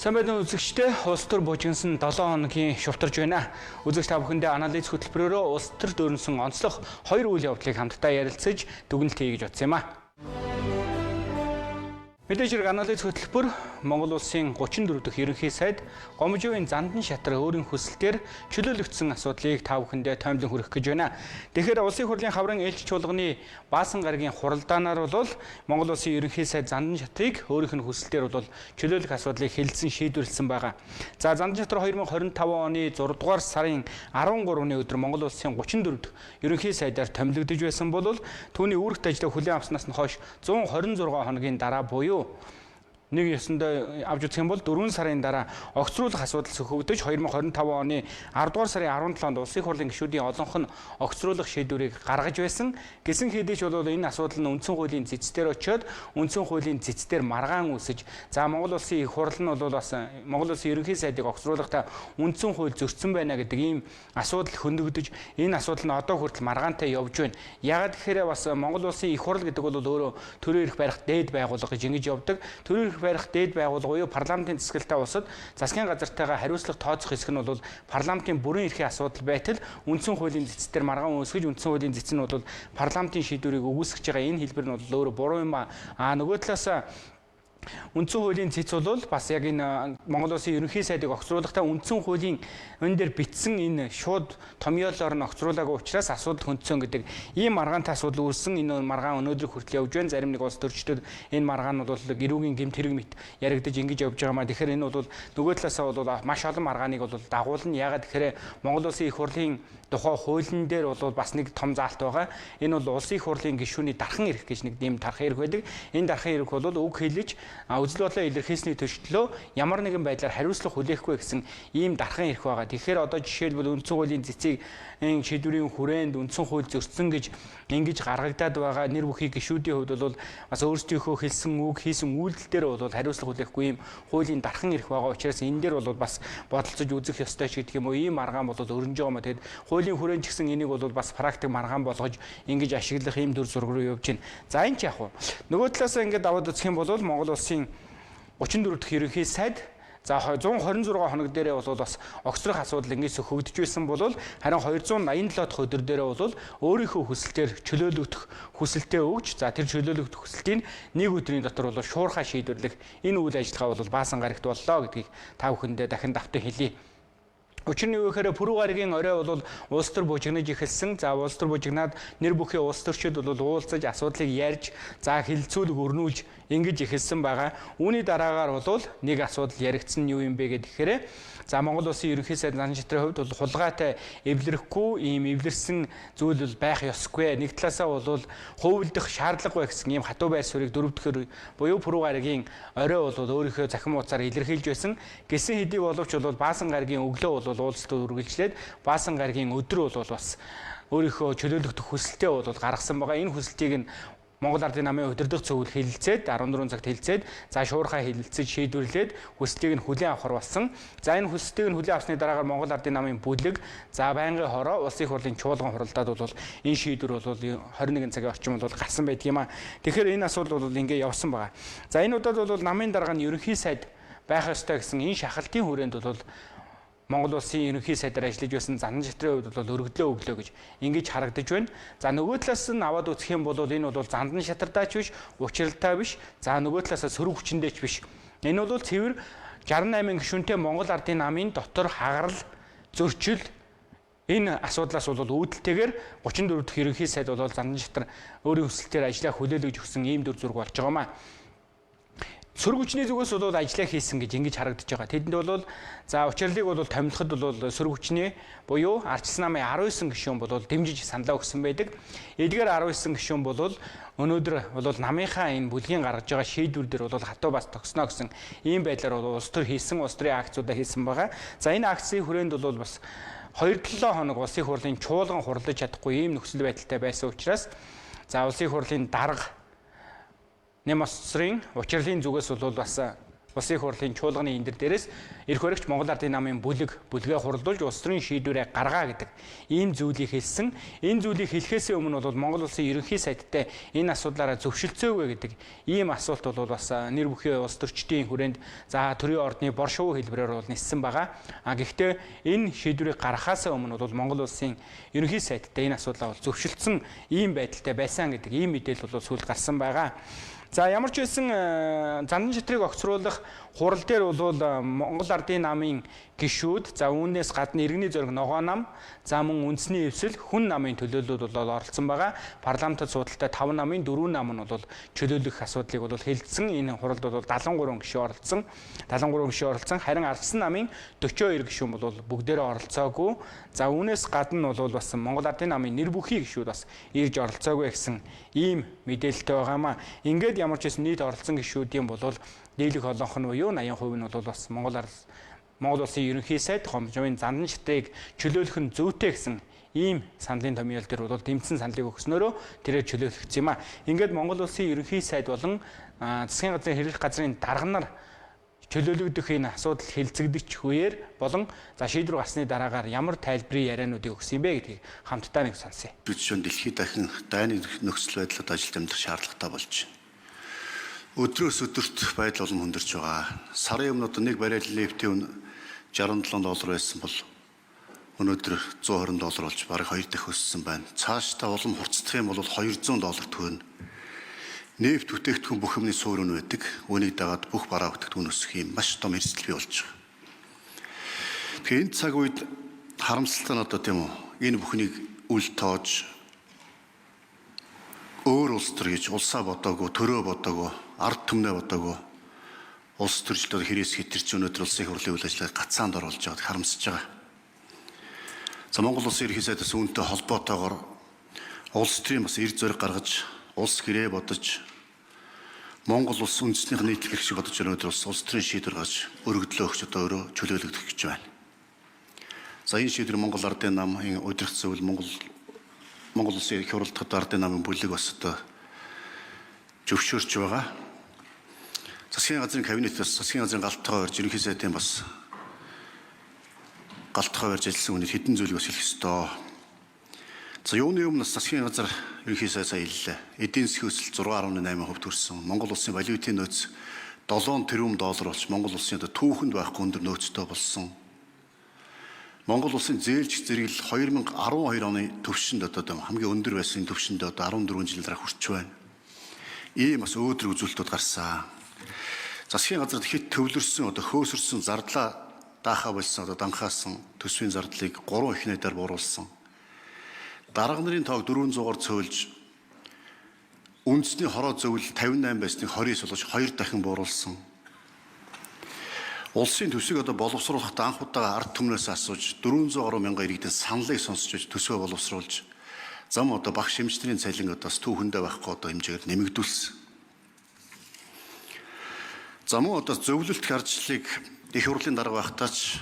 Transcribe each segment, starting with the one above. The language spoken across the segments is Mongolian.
Сайн байна уу үзэгчдээ, улс төр бужигнасан 7 хоногийн шувтарж байна. Үзэгч та бүхэндээ анализ хөтөлбөрөөрөө улс төр дөрөнсөн онцлог хоёр үйл явдлыг хамтдаа ярилцаж дүгнэлт хийе гэж бодсон юм а. Мэдээж хэрэг анализ хөтөлбөр Монгол улсын 34 дахь ерөнхий сайд Гомжовын Зандан шатар өөрийн хүсэлтээр чөлөөлөгдсөн асуудлыг та бүхэндээ тоймлон хүргэх гэж байна. Тэгэхээр улсын хурлын хаврын ээлж чуулганы Баасан гарагийн хуралдаанаар бол Монгол улсын ерөнхий сайд Зандан шатрыг өөрийнх нь хүсэлтээр бол чөлөөлөх асуудлыг хэлэлцэн шийдвэрлэсэн байгаа. За, Зандан шатар 2025 оны 6 дугаар сарын 13-ны өдөр Монгол улсын 34 дахь ерөнхий сайдаар томилогдож байсан бол түүний үүрэгт ажлаа хүлээн авснаас нь хойш 126 хоногийн дараа буюу нэг ёсондоо авч үзэх юм бол 4 сарын дараа огцруулах асуудал сөхөгдөж 2025 оны 10 дугаар сарын 17-нд Улсын хурлын гишүүдийн олонх нь огцруулах шийдвэрийг гаргаж байсан. Гэсэн хэдий ч бол энэ асуудал нь үндсэн хуулийн зэц дээр очиод үндсэн хуулийн зэц дээр маргаан үүсэж, за, Монгол улсын их хурал нь бол бас Монгол улсын ерөнхий сайдыг огцруулахдаа үндсэн хууль зөрчсөн байна гэдэг ийм асуудал хөндөгдөж, энэ асуудал нь одоо хүртэл маргаантай явж байна. Яагаад гэхээр бас Монгол улсын их хурал гэдэг бол өөрөө төрийн эрх барих дээд байгууллага гэж ингэж явдаг. Төрийн эрх барих дээд байгууллага буюу парламентын засаглалтай улсад засгийн газартайгаа хариуцлага тооцох хэсэг нь бол парламентын бүрэн эрхийн асуудал байтал үндсэн хуулийн зэц дээр маргаан үүсгэж, үндсэн хуулийн зэц нь бол парламентын шийдвэрийг үгүйсгэж байгаа энэ хэлбэр нь бол өөрөө буруу юм аа. Нөгөө талаас үндсэн хуулийн цэц бол бас яг энэ Монгол улсын ерөнхий сайдыг огцруулахдаа үндсэн хуулийн энэ дээр бичсэн энэ шууд томьёолоор нь огцруулаагүй учраас асуудал хөндсөн гэдэг ийм маргаантай асуудал үүссэн. Энэ маргаан өнөөдөр хүртэл явж байна. Зарим нэг улс төрчдөд энэ маргаан бол эрүүгийн гэмт хэрэг мэт яригдаж ингэж явж байгаа маа. Тэгэхээр энэ бол нөгөө талаасаа бол маш олон маргааныг бол дагуулна. Яагаад гэхээр Монгол улсын их хурлын тухай хуулийн дээр бол бас нэг том заалт байгаа. Энэ бол улсын их хурлын гишүүний дархан эрх гэж нэг нэм дархан эрх байдаг. Энэ дархан эрх бол үг хэлж үзэл бодлоо илэрхийлсний төшлөө ямар нэгэн байдлаар хариуцлага хүлээхгүй гэсэн ийм дархан эрх байгаа. Тэгэхээр одоо жишээлбэл үндсэн хуулийн цэцгийг энэ шийдвэрийн хүрээнд үндсэн хууль зөрчсөн гэж ингэж гаргагдаад байгаа нэр бүхий гишүүдийн хувьд бол бас өөрсдийнхөө хэлсэн үг, хийсэн үйлдэл дээр бол хариуцлага хүлээхгүй ийм хуулийн дархан эрх байгаа учраас энэ дээр бол бас бодолцож үзэх ёстой ч гэдэг юм уу, ийм маргаан бол өрнөж байгаа юм. Тэгэд хуулийн хүрээнд ч гэсэн энийг бол бас практик маргаан болгож ингэж ашиглах ийм дүр зураг руу явж байна. За, энэ ч яг уу. Нөгөө талаас ингээд аваад үзэх юм бол Монгол улсын 34 дахь ерөнхий сайд, за, 126 хоног дээрээ бол бас огцрох асуудал ингэж сөхөгдөж байсан бол харин 287 дахь өдөр дээрээ бол өөрийнхөө хүсэлтээр чөлөөлөгдөх хүсэлтээ өгч, за, тэр чөлөөлөгдөх хүсэлтийг нэг өдрийн дотор бол шуурхай шийдвэрлэх энэ үйл ажиллагаа бол Баасан гарагт боллоо гэдгийг та бүхэндээ дахин давтан хэлье. Учир нь юу гэхээр Пүрэв гарагийн орой бол улс төр бужигнаж эхэлсэн. За, улс төр бужигнаад нэр бүхий улс төрчид бол уулзаж асуудлыг ярьж, за, хэлэлцүүлэг өрнүүлж ингэж эхэлсэн байгаа. Үүний дараагаар бол нэг асуудал яригдсан нь юу юм бэ гэхээр, за, Монгол улсын ерөнхий сайд Зандан шатрын хувьд бол хулгайтай эвлэрэхгүй, ийм эвлэрсэн зүйл бол байх ёсгүй. Нэг талаасаа бол хувилдах шаардлагагүй гэсэн ийм хатуу байр суурийг дөрөвдөхөр буюу Пүрэв гарагийн орой бол өөрийнхөө захин хуудсаар илэрхийлж байсан. Гэсэн хэдий боловч бол Баасан гарагийн өглөө бол уулзалт үргэлжлээд Баасан гарагийн өдөр бол бас өөрийнхөө чөлөөлөгдөх хүсэлтээ бол гаргасан байгаа. Энэ хүсэлтийг нь Монгол Ардын намын удирдах зөвлөл хэлэлцээд 14 цагт хэлэлцээд, за, шуурхай хэлэлцэж шийдвэрлээд хүсэлтийг нь хүлээн авахар болсон. За, энэ хүсэлтийг нь хүлээн авсны дараагаар Монгол Ардын намын бүлэг, за, байнгын хороо, улсын их хурлын чуулган хуралдаад бол энэ шийдвэр бол 21 цагийн орчим бол гарсан байдаг юм а. Тэгэхээр энэ асуудал бол ингэ явсан байгаа. За, энэ удаад бол намын дарга нь ерөнхий сайд байх ёстой гэсэн энэ шахалтын хүрээнд бол Монгол улсын ерөнхий сайдаар ажиллаж байсан Зандан шатрын хувьд бол өргөдлөө өглөө гэж ингэж харагдаж байна. За, нөгөө талаас нь аваад үзэх юм бол энэ бол Зандан шатардаа ч биш, учралтай биш. За, нөгөө талаас сөрөг хүчиндээ ч биш. Энэ бол цэвэр 68 гишүүнтэй Монгол Ардын намын дотор хагарал, зөрчил энэ асуудлаас бол үүдэлтэйгээр 34 дахь ерөнхий сайд бол Зандан шатар өөрийн хүсэлтээр ажлаа хүлээлгэж өгсөн ийм дүр зураг болж байгаа юм аа. Сөрөг хүчний зүгээс бол ажлаа хийсэн гэж ингэж харагдаж байгаа. Тэдэнд бол, за, учирлыг бол томилоход бол сөрөг хүчний буюу ардчилсан намын 19 гишүүн бол дэмжиж саналаа өгсөн байдаг. Эдгээр 19 гишүүн бол өнөөдөр бол намынхаа энэ бүлгийн гаргаж байгаа шийдвэр дээр бол хатуу бас тогсноо гэсэн ийм байдлаар бол улс төр хийсэн, улс төрийн акцуудаа хийсэн байгаа. За, энэ акцын хүрээнд бол бас 2-7 хоног улсын хурлын чуулган хурлаж чадахгүй ийм нөхцөл байдалтай байсан учраас, за, улсын хурлын дарга Нямсрын учирлын зүгээс бол бас Улсын их хурлын чуулганы эндэр дээрээс эрх баригч Монгол Ардын намын бүлгээ хуралдуулж улс төрийн шийдвэрээ гаргаа гэдэг ийм зүйлийг хэлсэн. Энэ зүйлийг хэлэхээс өмнө бол Монгол Улсын ерөнхий сайдтай энэ асуудлаараа зөвшөлдсөөгүй гэдэг ийм асуулт бол бас нэр бүхий улс төрчдийн хүрээнд за төрийн ордны бор шувуу хэлбэрээр бол ниссэн байгаа. А гэхдээ энэ шийдвэрийг гаргахаас өмнө бол Монгол Улсын ерөнхий сайдтай энэ асуудлаа бол зөвшөлдсөн ийм байдалтай байсан гэдэг ийм мэдээлэл бол сүүлд гарсан байгаа. За ямар ч байсан Зандан шатрыг огцруулах хурал дээр бол Монгол Ардын намын гишүүд, за үүнээс гадна иргэний зориг ногоон нам, за мөн үндэсний эвсэл хүн намын төлөөллүүд бол оролцсон байгаа. Парламентод суудалтай 5 намын 4 нам нь бол чөлөөлөх асуудлыг бол хэлэлцсэн. Энэ хуралд бол 73 гишүүн оролцсон. 73 гишүүн оролцсон. Харин ардсан намын 42 гишүүн бол бүгдээрээ оролцоогүй. За үүнээс гадна бол бас Монгол Ардын намын нэр бүхий гишүүд бас ирж оролцоогүй гэсэн ийм мэдээлэлтэй байгаамаа. Ингээд ямар ч байсан нийт оролцсон гишүүдийн бол дийлэх олонх нь буюу 80% нь бол бас Монгол Улсын ерөнхий сайд Гомжовын Зандан шатрыг чөлөөлөх нь зүйтэй гэсэн ийм саналын томьёол дээр бол тэмцэн саналыг өгснөөрөө тэрээр чөлөөлөгдсөн юм а. Ингээд Монгол Улсын ерөнхий сайд болон засгийн газрын хэрэглэх газрын дарга нар чөлөөлөгдөх энэ асуудал хэлцэгдэх үеэр болон за шийдвэр гарсны дараагаар ямар тайлбарын яриануудыг өгсөн юм бэ гэдгийг хамтдаа нэг сонсъё. Бид шөн дэлхийд дахин дайны нөхцөл байдлад ажилд амьдрах шаардлагатай болж байна. Өдрөөс өдөрт байдал улам хүндэрч байгаа. Сарын өмнө одоо нэг баррел нефтийн үн 67 доллар байсан бол өнөөдөр 120 доллар болж бараг 2 дахин өссөн байна. Цаашдаа улам хурцдах юм бол 200 доллар төгнө. Нефть бүтээгдэхүүн бүх юмны суурь үн байдаг. Үүнийг дагаад бүх бараа бүтээгдэхүүн өсөх юм маш том эрсдэл бий болж байгаа. Тэгэхээр энэ цаг үед харамсалтай нь одоо тийм үү, энэ бүхнийг үл тоож өөр улс төр гэж улсаа бодоогүй, төрөө бодоогүй, ард түмнээ бодоогүй улс төрчлөлтөд хэрээс хэтэрч өнөөдөр улсын их хурлын үйл ажиллагааг гацаанд оруулж байгааг харамсаж байгаа. За Монгол Улсын ерөнхий сайдаас үүнтэй холбоотойгоор улс төрийн бас эр зориг гаргаж, улс гэрээ бодож, Монгол улс үндэснийх нийтлэг эрх шиг бодож өнөөдөр улс төрийн шийдвэр гаргаж өргөдлөө өгч одоо өөрөө чөлөөлөгдөх гэж байна. За энэ шийдвэр Монгол Ардын намын удирдах зөвлөл, Монгол Улсын их хурлын Ардын намын бүлэг бас одоо зөвшөөрч байгаа. Засгийн газрын кабинет бас засгийн газрын галтгой барьж, ерөнхий сайдын бас галтгой барьж ажилласан хүний хэдэн зүйлийг бас хэлэх ёстой. За юуны өмнө засгийн газар ерөнхий сайд сая хэллээ. Эдийн засгийн өсөлт 6.8% төрсөн. Монгол улсын валютын нөөц 7 тэрбум доллар болж Монгол улсын одоо түүхэнд байхгүй өндөр нөөцтэй болсон. Монгол улсын зээлч зэрэглэл 2012 оны төвшөнд одоо хамгийн өндөр байсан төвшөнд одоо 14 жилийн дараа хүрч байна. Ийм бас өөдрөг үзүүлэлтүүд гарсан. Засгийн газарт хэд төвлөрсөн одоо хөөсөрсөн зардлаа даахаа болсон одоо данхаасан төсвийн зардлыг 3 их найдаар бууруулсан. Дарга нарын тоог 400-аар цөөлж үндэсний хороо зөвлөл 58 байсныг 29 болгож 2 дахин бууруулсан. Улсын төсвийг одоо боловсруулахдаа анх удаага ард түмнээс асууж 400 гаруй мянган иргэдийн саналыг сонсч төсвөө боловсруулж зам одоо багш эмчнэрийн цалин одоо бас түүхэндээ байхгүй одоо хэмжээгээр нэмэгдүүлсэн. За мөн одоо зөвлөлт харжлыг их хурлын дарга байхдаа ч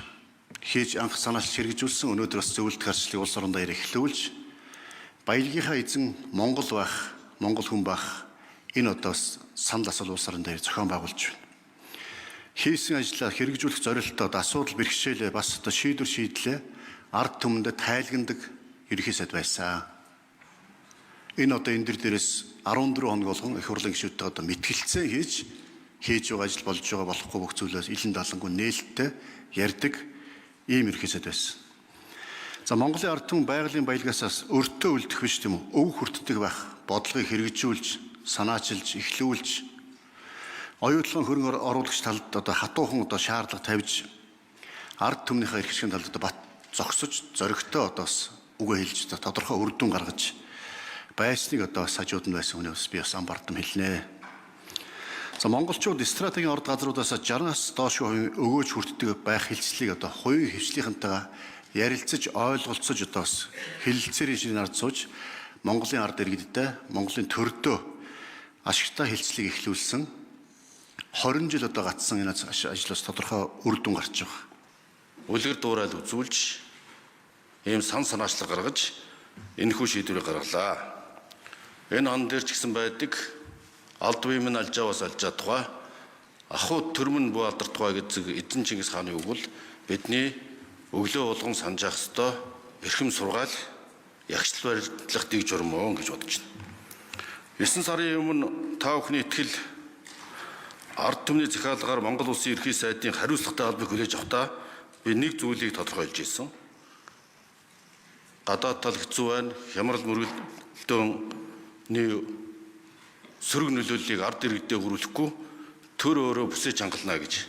хийж анх санаачилж хэрэгжүүлсэн. Өнөөдөр бас зөвлөлт харжлыг улс орон даяар эхлүүлж баялагийнхаа эзэн Монгол байх, Монгол хүн байх энэ одоо бас санал асуул улс орон даяар зохион байгуулж байна. Хийсэн ажлаа хэрэгжүүлэх зорилттой одоо асуудал бэрхшээлээ бас одоо шийдвэр шийдлээ ард түмэндээ тайлгандаг ерөнхий сайд байсан. Энэ одоо энэ дээрээс 14 хоног болгон их хурлын гишүүдтэй одоо мэтгэлцээ хийж байгаа ажил болж байгаа болохгүй бүх зүйлээс илэн далангүй нээлттэй ярьдаг ийм ерөнхий сайд байсан. За Монголын ард түмэн байгалийн баялагаас өртөө үлдэх биш тийм үү? Өв хүртдэг байх бодлогыг хэрэгжүүлж, санаачилж, эхлүүлж оюутлогын хөрөнгө оруулагч талд одоо хатуухан одоо шаардлага тавьж ард түмнийхээ эрх ашигын талд одоо бат зогсож зоригтой одоо бас үгээ хэлж одоо тодорхой үр дүн гаргаж байсныг одоо бас хажууд нь байсан хүний бас би бас ам бардам хэлнэ. За монголчууд стратегийн орд газруудаас 60-аас доош хувийн өгөөж хүртдэг байх хилчлэлийг одоо хувийн хвшлийнхэнтэйгээ ярилцаж ойлголцож одоо бас хэлэлцээрийн шинээр ард сууж Монголын ард иргэдтэй Монголын төрдөө ашигтай хилчлэлийг эхлүүлсэн 20 жил одоо гатсан энэ ажлаас тодорхой үр дүн гарч байгаа. Үлгэр дуурайл үзүүлж ийм сан санаачлал гаргаж энэхүү шийдвэрийг гаргалаа. Энэ хон дээр ч гэсэн байдаг алд бие минь алжааваас алжаа тухай Ахуй төрмөн бүү алдартугай гэдэг эзэн Чингис хааны үг бол бидний өглөө болгон санаж явах ёстой эрхэм сургаал, ягшил барилах дэг журам гэж бодож байна. 9 сарын өмнө та бүхний итгэл ард түмний захиалгаар Монгол Улсын Ерөнхий сайдын хариуцлагатай албыг хүлээж авахдаа би нэг зүйлийг тодорхойлж ирсэн. Гадаад тал хэцүү байна. Хямрал мөргөлдөөний сөрөг нөлөөллийг ард иргэдэд хүрүүлэхгүй төр өөрөө бүсээ чангална гэж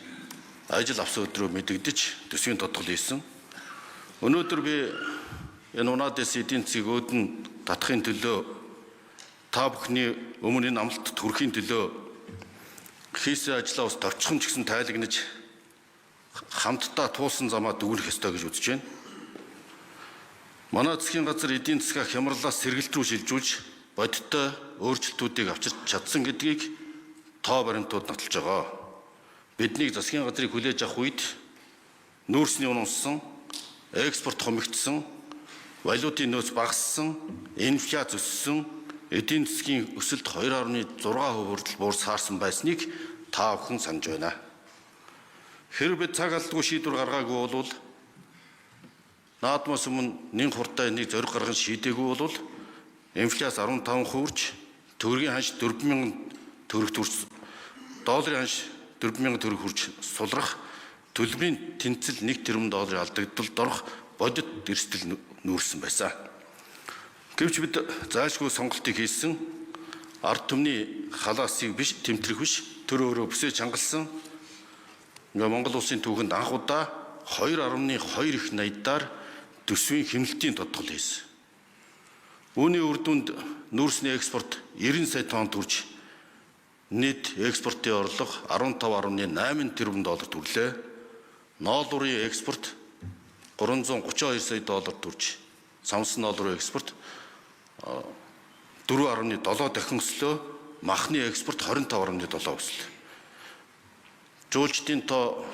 ажил авсан өдрөө мэдэгдэж төсвийн тодгол хийсэн. Өнөөдөр би энэ унаадас эдийн засгийг өөдөн татахын төлөө та бүхний өмнө энэ амлалтад хүрэхийн төлөө хийсэн ажлаа бас товчхон ч гэсэн тайлагнаж хамтдаа туулсан замаа дүгнэх ёстой гэж үзэж байна. Манай засгийн газар эдийн засгаа хямралаас сэргэлт рүү шилжүүлж бодиттой өөрчлөлтүүдийг авчирч чадсан гэдгийг тоо баримтууд нотолж байгаа. Биднийг засгийн газрыг хүлээж авах үед нүүрсний үн унсан, экспорт хомигдсон, валютын нөөц багассан, инфляц өссөн, эдийн засгийн өсөлт 2.6% хүртэл буурс хаарсан байсныг та бүхэн санаж байна. Хэрв бид цаг алдгүй шийдвэр гаргаагүй бол наадмаас өмнө нэн хурдтай энийг зориг гарган шийдээгүй бол инфляц 15% хүрч, төгрөгийн ханш 4000 төгрөгт хүрч, долларын ханш 4000 төгрөг хүрч сулрах, төлбөрийн тэнцэл 1 тэрбум долларын алдагдалд орох бодит эрсдэл нүүрсэн байсан. Гэвч бид зайлшгүй сонголтыг хийсэн. Ард түмний халаасыг биш, тэмтрэх биш, төр өөрөө бүсээ чангалсан. Ингээ Монгол улсын түүхэнд анх удаа 2.2 их найдаар төсвийн хэмнэлтийн тодтол хийсэн. Үүний үр дүнд нүүрсний экспорт 90 сая тонн төрж, нийт экспортын орлого 15.8 тэрбум доллар төрлөө. Ноолуурын экспорт 332 сая доллар төрж, самсан ноолуурын экспорт 4.7 дахин өслөө, махны экспорт 25.7 өслөө. Жуулчдын тоо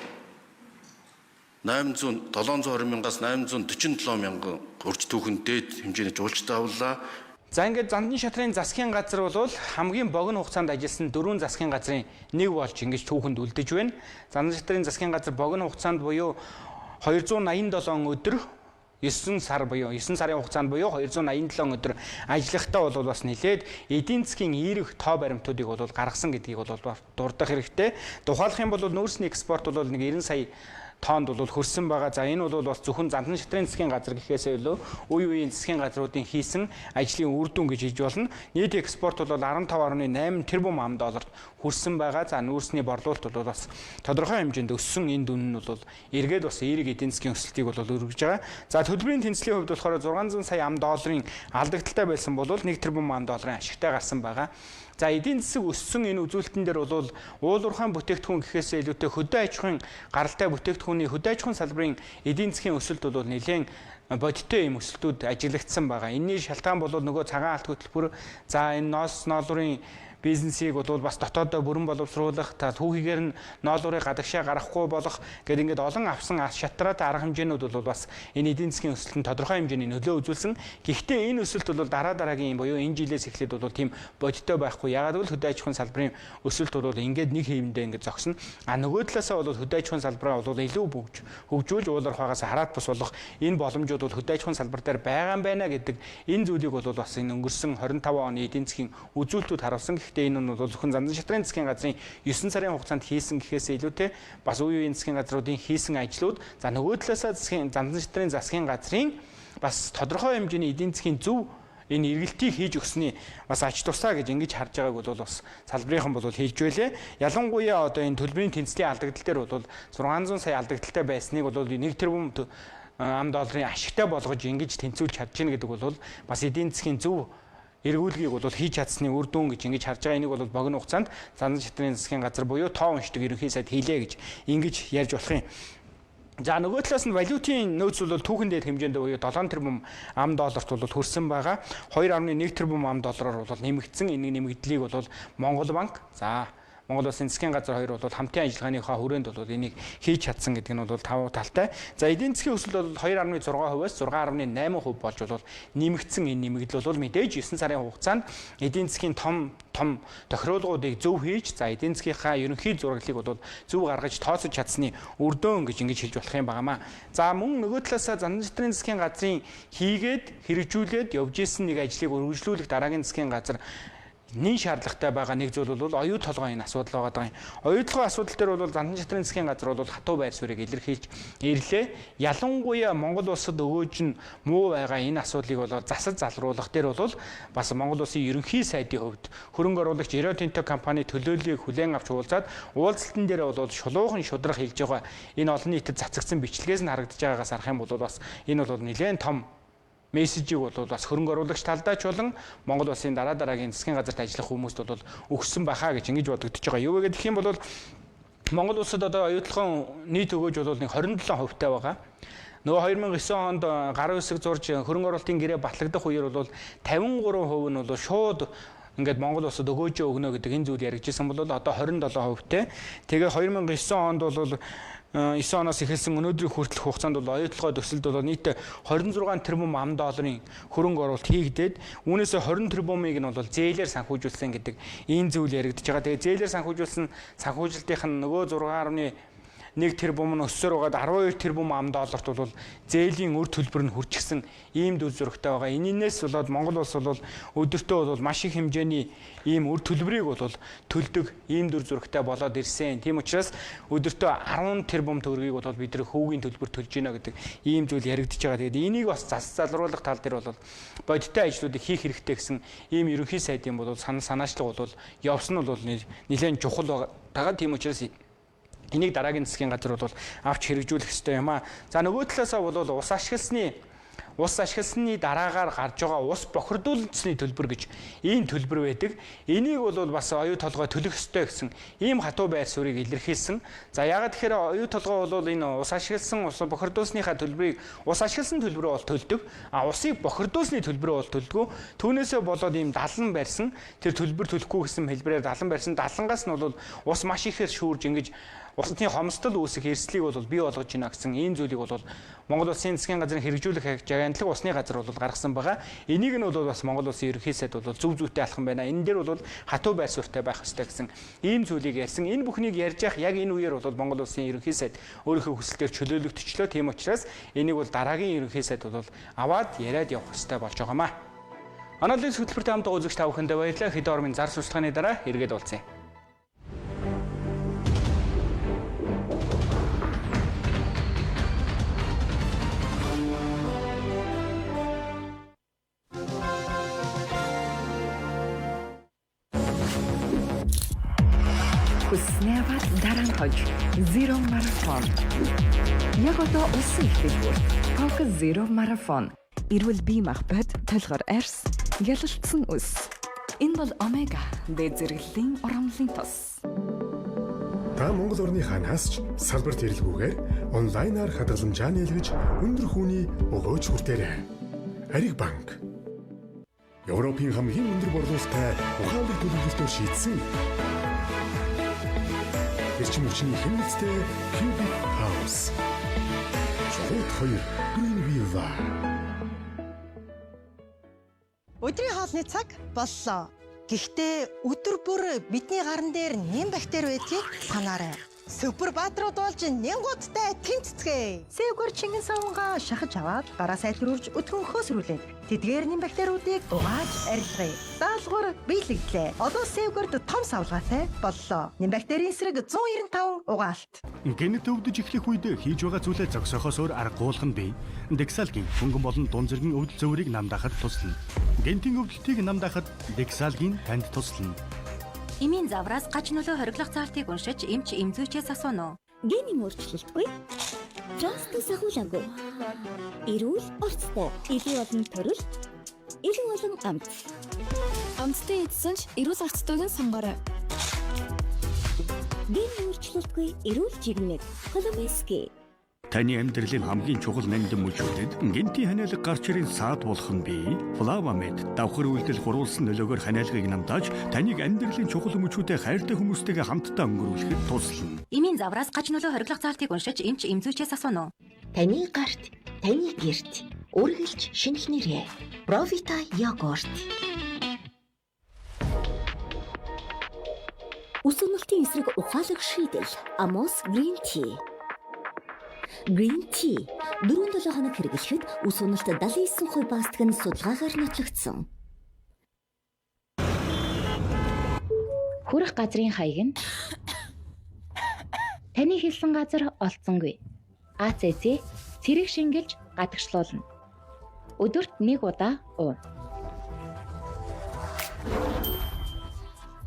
800 720 мянгаас 847 мянган хүрч түүхэн дээд хэмжээний жуулчтай авлаа. За ингээд Зандан шатрын засгийн газар бол хамгийн богино хугацаанд ажилласан дөрвөн засгийн газрын нэг болж ингэж түүхэнд үлдэж байна. Зандан шатрын засгийн газар богино хугацаанд буюу 287 өдөр 9 сар буюу 9 сарын хугацаанд буюу 287 өдөр ажиллахдаа бол бас нэлээд эдийн засгийн эерэг тоо баримтуудыг бол гаргасан гэдгийг бол дурдах хэрэгтэй. Тухайлах юм бол нүүрсний экспорт бол нэг 90 сая тоонд бол хөрсөн байгаа. За энэ бол бас зөвхөн Зандан шатрын засгийн газар гэхээсээ илүү үе үеийн засгийн газруудын хийсэн ажлын үр дүн гэж хэлж болно. Нийт экспорт бол 15.8 тэрбум ам долларт хүрсэн байгаа. За нүүрсний борлуулалт бол бас тодорхой хэмжээнд өссөн. Энэ дүн нь бол эргээд бас эерэг эдийн засгийн өсөлтийг бол өргөж байгаа. За төлбөрийн тэнцлийн хувьд болохоор 600 сая ам долларын алдагдaltaй байсан бол 1 тэрбум ам долларын ашигтай гарсан байгаа. За эдийн засаг өссөн энэ үзүүлэлтэн дээр бол уул уурхайн бүтээгдэхүүн гэхээсээ илүүтэй хөдөө аж ахуйн гаралтай бүтээгдэхүүний хөдөө аж ахуйн салбарын эдийн засгийн өсөлт бол нэлээд бодиттой юм өсөлтүүд ажиглагдсан байгаа. Энэний шалтгаан бол нөгөө цагаан алт хөтөлбөр, за энэ ноос ноолуурын бизнесийг бол бас дотоодоо бүрэн боловсруулах, та түүхийгээр нь ноолуурыг гадагшаа гаргахгүй болох гэдэг ингээд олон авсан шатраатай арга хэмжээнүүд бол бас энэ эдийн засгийн өсөлтөнд тодорхой хэмжээний нөлөө үзүүлсэн. Гэхдээ энэ өсөлт бол дараа дараагийн буюу энэ жилээс эхлээд бол тийм бодиттой байхгүй. Яагаад гэвэл хөдөө аж ахуйн салбарын өсөлт бол ингээд нэг хэвэндээ ингээд зогсно. А нөгөө талаасаа бол хөдөө аж ахуйн салбараа бол илүү хөгжүүлж уул уурхаагаас хараат бус болох энэ боломжууд бол хөдөө аж ахуйн салбар дээр байгаа юм байна гэдэг энэ зүйлийг бол бас энэ өнгөрсөн 25 оны эдийн засгийн үзүүлэлтүүд харуулсан. Гэхдээ энэ нь бол зөвхөн Зандан шатрын засгийн газрын 9 сарын хугацаанд хийсэн гэхээсээ илүүтэй бас үе үеийн засгийн газруудын хийсэн ажлууд, за нөгөө талаасаа засгийн Зандан шатрын засгийн газрын бас тодорхой хэмжээний эдийн засгийн зөв энэ эргэлтийг хийж өгсөний бас ач тусаа гэж ингэж харж байгааг бол бас салбарынхан бол хэлж байлээ. Ялангуяа одоо энэ төлбөрийн тэнцлийн алдагдал дээр бол 600 сая алдагдaltaй байсныг бол 1 тэрбум ам долларын ашигтай болгож ингэж тэнцвүүлж чадж гин гэдэг бол бас эдийн засгийн зөв эргүүлгийг бол хийж чадсны үр дүн гэж ингэж харж байгаа. Энийг бол богино хугацаанд Зандан шатрын засгийн газар буюу тоо уншдаг ерөнхий сайд хийлээ гэж ингэж ярьж болох юм. За нөгөө талаас нь валютын нөөц бол түүхэн дээд хэмжээнд буюу 7 тэрбум ам долларт бол хүрсэн байгаа. 2.1 тэрбум ам доллараар бол нэмэгдсэн. Энэ нэмэгдлийг бол Монгол банк, за Монгол Улсын засгийн газар хоёр бол хамтын ажиллагааныхаа хүрээнд бол энийг хийж чадсан гэдэг нь бол давуу талтай. За, эдийн засгийн өсөлт бол 2.6%-аас 6.8% болж бол нэмэгдсэн. Энэ нэмэгдэл бол мэдээж 9 сарын хугацаанд эдийн засгийн том том тохируулгуудыг зөв хийж, за, эдийн засгийнхаа ерөнхий зураглалыг бол зөв гаргаж тооцож чадсны үр дүн гэж ингэж хэлж болох юм байна маа. За, мөн нөгөө талаасаа Зандан шатрын засгийн газрын хийгээд хэрэгжүүлээд явж исэн нэг ажлыг үргэлжлүүлэх дараагийн засгийн газар нэн шаардлагатай байгаа нэг зүйл бол оюу толгойн энэ асуудал байгаа юм. Оюу толгойн асуудал дээр бол Зандан шатрын засгийн газар бол хатуу байр суурийг илэрхийлж ирлээ. Ялангуяа Монгол улсад өгөөж нь муу байгаа энэ асуудлыг бол засаж залруулах дээр бол бас Монгол Улсын ерөнхий сайдын хувьд хөрөнгө оруулагч Rio Tinto компани төлөөллийг хүлээн авч уулзаад, уулзалтан дээр бол шулуухан шударга хэлж байгаа. Энэ олон нийтэд цацагдсан бичлэгээс нь харагдаж байгаагаас харах юм бол бас энэ бол нэлээд том мессежийг бол бас хөрөнгө оруулагч талдаа ч болон Монгол Улсын дараа дараагийн засгийн газарт ажиллах хүмүүст бол өгсөн баха гэж ингэж бодогдож байгаа. Юу вэ гэх юм бол Монгол улсад одоо оюутлогын нийт өгөөж бол нэг 27% таа байгаа. Нөгөө 2009 онд гар үсэг зурж хөрөнгө оруулалтын гэрээ батлагдах үеэр бол 53% нь бол шууд ингээд Монгол улсад өгөөжөө өгнө гэдэг энэ зүйл яригдчихсан бол одоо 27% тэй. Тэгээ 2009 онд бол 9 оноос эхэлсэн өнөөдрийн хүртэлх хугацаанд бол оюутлогоо төсөлд бол нийт 26 тэрбум ам долларын хөрөнгө оруулалт хийгдээд, үүнээсээ 20 тэрбумыг нь бол зээлээр санхүүжүүлсэн гэдэг ийм зүйл яригдж байгаа. Тэгээ зээлээр санхүүжүүлсэн санхүүжилтийнх нь нөгөө 6.1 тэрбум нь өссөөр байгаад 12 тэрбум ам долларт бол зээлийн үр төлбөр нь хүрчихсэн ийм дүр зурагтай байгаа. Энэнээс болоод Монгол улс бол өдөртөө бол маш их хэмжээний ийм үр төлбөрийг бол төлдөг ийм дүр зурагтай болоод ирсэн. Тийм учраас өдөртөө 10 тэрбум төгрөгийг бол бид нар хөвгийн төлбөр төлж байна гэдэг ийм зүйл яригдж байгаа. Тэгээд энийг бас зас залруулах тал дээр бол бодиттой ажлуудыг хийх хэрэгтэй гэсэн ийм ерөнхий сайдын бол санал санаачлаг бол явсан нь бол нэлээд чухал байгаа. Тийм учраас энийг дараагийн засгийн газар бол авч хэрэгжүүлэх ёстой юм а. За, нөгөө талаасаа бол ус ашигласны дараагаар гарч байгаа ус бохирдуулсны төлбөр гэж ийм төлбөр байдаг. Энийг бол бас оюу толгой төлөх ёстой гэсэн ийм хатуу байр суурийг илэрхийлсэн. За, яагаад тэгэхээр оюу толгой бол энэ ус ашигласан, ус бохирдуулсныхаа төлбөрийг, ус ашигласан төлбөрөө бол төлдөг. А усыг бохирдуулсны төлбөрөө бол төлдөг. Түүнээсээ болоод ийм далан барьсан, тэр төлбөр төлөхгүй гэсэн хэлбэрээр далан барьсан. Далангаас нь бол ус маш ихээр шүүрж, ингэж усны хомсдол үүсэх эрсдлийг бол бий болгож байна гэсэн ийм зүйлийг бол Монгол Улсын засгийн газрын хэрэгжүүлэх агентлаг, усны газар бол гаргасан байгаа. Энийг нь бол бас Монгол Улсын ерөнхий сайд бол зөв зүйтэй алхам байна. Энэ дээр бол хатуу байр суурьтай байх ёстой гэсэн ийм зүйлийг ярьсан. Энэ бүхнийг ярьж явах яг энэ үеэр бол Монгол Улсын ерөнхий сайд өөрийнхөө хүсэлтээр чөлөөлөгдчихлөө. Тийм учраас энийг бол дараагийн ерөнхий сайд бол аваад яриад явах ёстой болж байгаа маа. Анализ хөтөлбөртэй хамт үзэгч та бүхэндээ баярлалаа. Хэдэн ормын зар сурталчилгааны дараа эргээд уулзъя. Хүссэнээ аваад дараа нь хож. Zero Marathon. Яг одоо улсын их дэлгүүрт Coca Zero Marathon. Эрүүл бие махбод, толгор арьс, гялалцсан үс. Энэ бол Омега дээд зэрэглэлийн урамлалын тос. Та Монгол орны хаанаас ч салбарт эрэлгүйгээр онлайнаар хадгаламжаа нийлгэж, өндөр хүүний өгөөж хүртээрэй. Ариг банк. Европын хамгийн өндөр борлуулалттай ухаалаг төлөвлөлтөөр шийдсэн эрчим хүчний хэмнэлттэй Cubic House. Чулуут 2 Green Villa. Өдрийн хоолны цаг боллоо. Гэхдээ өдөр бүр бидний гаран дээр нэм бактери байдгийг санаарай. Супер баатрууд болж нингуудтай тэмцэцгээе. Сэвгэр чингэн савнгаа шахаж аваад гараа сайлруулж өтгөн хөөсрүүлээд тэдгээр нэм бактериудыг угааж арилгая. Даалгавар биелэгдлээ. Одоо Сэвгэрд том савлгаатай боллоо. Нэм бактерийн эсрэг 195 угаалт. Гэнэт өвдөж эхлэх үед хийж байгаа зүйлээ зогсоохоос өөр аргагүй болох нь бий. Дексалгийн хөнгөн болон дунд зэргийн өвдөл зөөврийг нам даахад туслана. Гэнэтийн өвдөлтийг нам даахад Дексалгийн танд туслана. Эмийн завраас гаж нөлөө хориглох заалтыг уншиж эмч эмзүүчээс асууна уу? Генийн өөрчлөлтгүй. Транс тос ахуулаагүй. Эрүүл орцтой. Илүү олон төрөл, илүү олон амт. Амттай идсэн ч эрүүл орцтойг нь сонгоорой. Генийн өөрчлөлтгүй эрүүл жигмэг. Коломески. Таны амьдралын хамгийн чухал нандин мөчүүдэд гэнтийн ханиалга гарч ирэн саад болох нь бий. Флавамед давхар үйлдэл хуруулсан нөлөөгөөр ханиалгыг намдааж таныг амьдралын чухал мөчүүдэд хайртай хүмүүстэйгээ хамтдаа өнгөрүүлэхэд туслана. Эмийн завраас гаж нөлөө хориглох заалтыг уншиж эмч эмзүүчээс асууна уу? Таны гарт, таны герт үргэлж шинэх нэрээ. Провита йогурт. Ус уналтын эсрэг ухаалаг шийдэл Amos Green Tea. Green Tea 4-7 хоног хэрэглэхэд ус уналт 79% багасдаг нь судалгаагаар нотлогдсон. Хүрэх газрын хаяг нь таны хэлсэн газар олдсонгүй. АЦЦ цэрэг шингэлж гадагшлуулна. Өдөрт нэг удаа уу.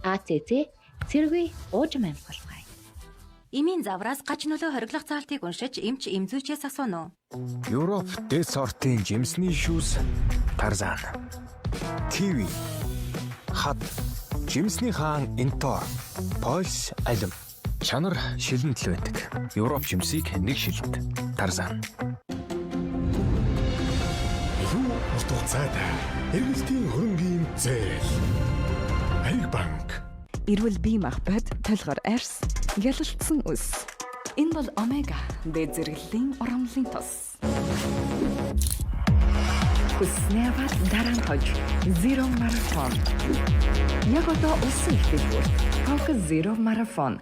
АЦЦ цэргүй уужим амьсгалцгаая. Эмийн завраас гаж нөлөө хориглох заалтыг уншиж эмч эмзүүчээс асууна уу? Европ дээд сортын жимсний шүүс Тарзан. ТV хад жимсний хаан Интор Польш алим чанар шилэнт л байдаг. Европ жимсийг нэг шилэнд Тарзан. Илүү урт хугацаатай эргэлтийн хөрөнгийн зээл. Ариг банк. Эрүүл бие махбод, толгор арьс, гялалтсан үс. Энэ бол омега дээд зэрэглэлийн урамлын тос. Хүснээ аваад дараа нь хож Zero Marathon. Яг одоо улсын их дэлгүүрт Coca Zero Marathon.